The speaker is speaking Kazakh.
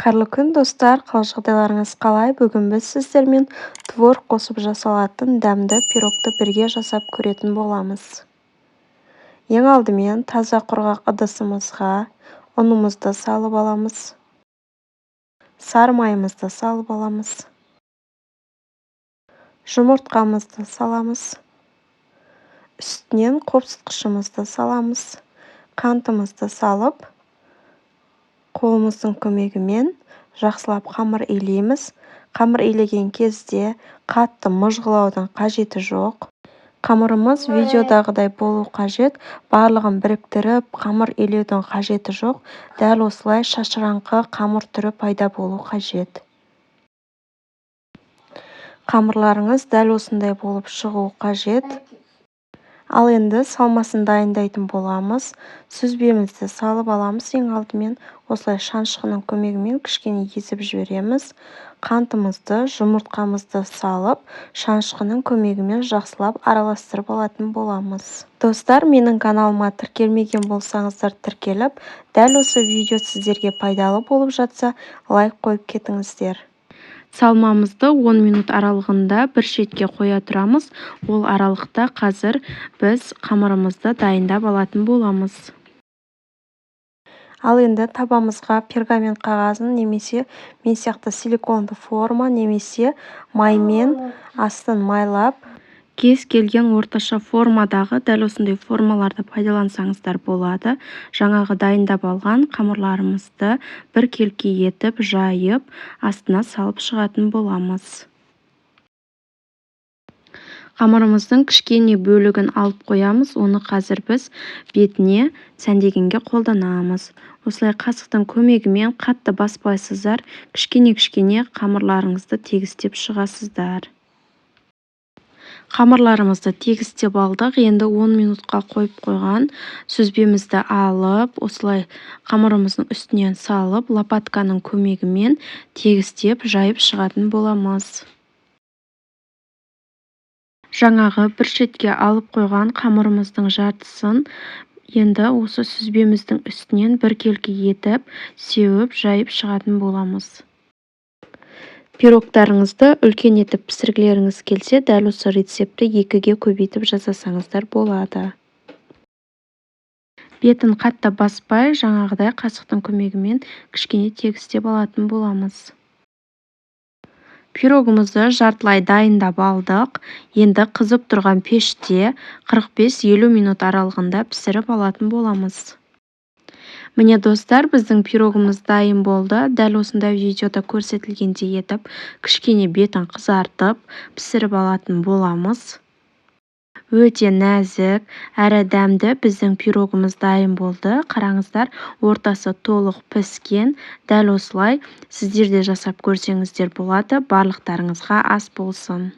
Қайырлы күн, достар! Қал-жағдайларыңыз қалай? Бүгін біз сіздермен творог қосып жасалатын дәмді пирогты бірге жасап көретін боламыз. Ең алдымен таза құрғақ ыдысымызға ұнымызды салып аламыз. Сары майымызды салып аламыз. Жұмыртқамызды саламыз. Үстінен қопсытқышымызды саламыз. Қантымызды салып, қолымыздың көмегімен жақсылап қамыр илейміз. Қамыр илеген кезде қатты мыжғылаудың қажеті жоқ. Қамырымыз видеодағыдай болу қажет. Барлығын біріктіріп қамыр илеудің қажеті жоқ. Дәл осылай шашыраңқы қамыр түрі пайда болу қажет. Қамырларыңыз дәл осындай болып шығу қажет. Ал енді салмасын дайындайтын боламыз. Сүзбемізді салып аламыз. Ең алдымен осылай шанышқының көмегімен кішкене езіп жібереміз. Қантымызды, жұмыртқамызды салып, шанышқының көмегімен жақсылап араластырып алатын боламыз. Достар, менің каналыма тіркелмеген болсаңыздар, тіркеліп, дәл осы видео сіздерге пайдалы болып жатса, лайк қойып кетіңіздер. Салмамызды 10 минут аралығында бір шетке қоя тұрамыз. Ол аралықта қазір біз қамырымызды дайындап алатын боламыз. Ал енді табамызға пергамент қағазын немесе мен сияқты силиконды форма немесе маймен астын майлап, кез келген орташа формадағы дәл осындай формаларды пайдалансаңыздар болады. Жаңағы дайындап алған қамырларымызды біркелкі етіп жайып, астына салып шығатын боламыз. Қамырымыздың кішкене бөлігін алып қоямыз, оны қазір біз бетіне сәндегенге қолданамыз. Осылай қасықтың көмегімен қатты баспайсыздар, кішкене-кішкене қамырларыңызды тегістеп шығасыздар. Қамырларымызды тегістеп алдық. Енді 10 минутқа қойып қойған сүзбемізді алып, осылай қамырымыздың үстінен салып, лопатканың көмегімен тегістеп жайып шығатын боламыз. Жаңағы бір шетке алып қойған қамырымыздың жартысын енді осы сүзбеміздің үстінен біркелкі етіп сеуіп жайып шығатын боламыз. Пирогтарыңызды үлкен етіп пісіргілеріңіз келсе, дәл осы рецептті 2-ге көбейтіп жасасаңыздар болады. Бетін қатты баспай, жаңағыдай қасықтың көмегімен кішкене тегістеп алатын боламыз. Пирогымызды жартылай дайындап алдық. Енді қызып тұрған пеште 45-50 минут аралығында пісіріп алатын боламыз. Міне, достар, біздің пирогымыз дайын болды. Дәл осындай видеода көрсетілгендей етіп, кішкене бетін қызартып, пісіріп алатын боламыз. Өте нәзік әрі дәмді біздің пирогымыз дайын болды. Қараңыздар, ортасы толық піскен. Дәл осылай сіздер де жасап көрсеңіздер болады. Барлықтарыңызға ас болсын.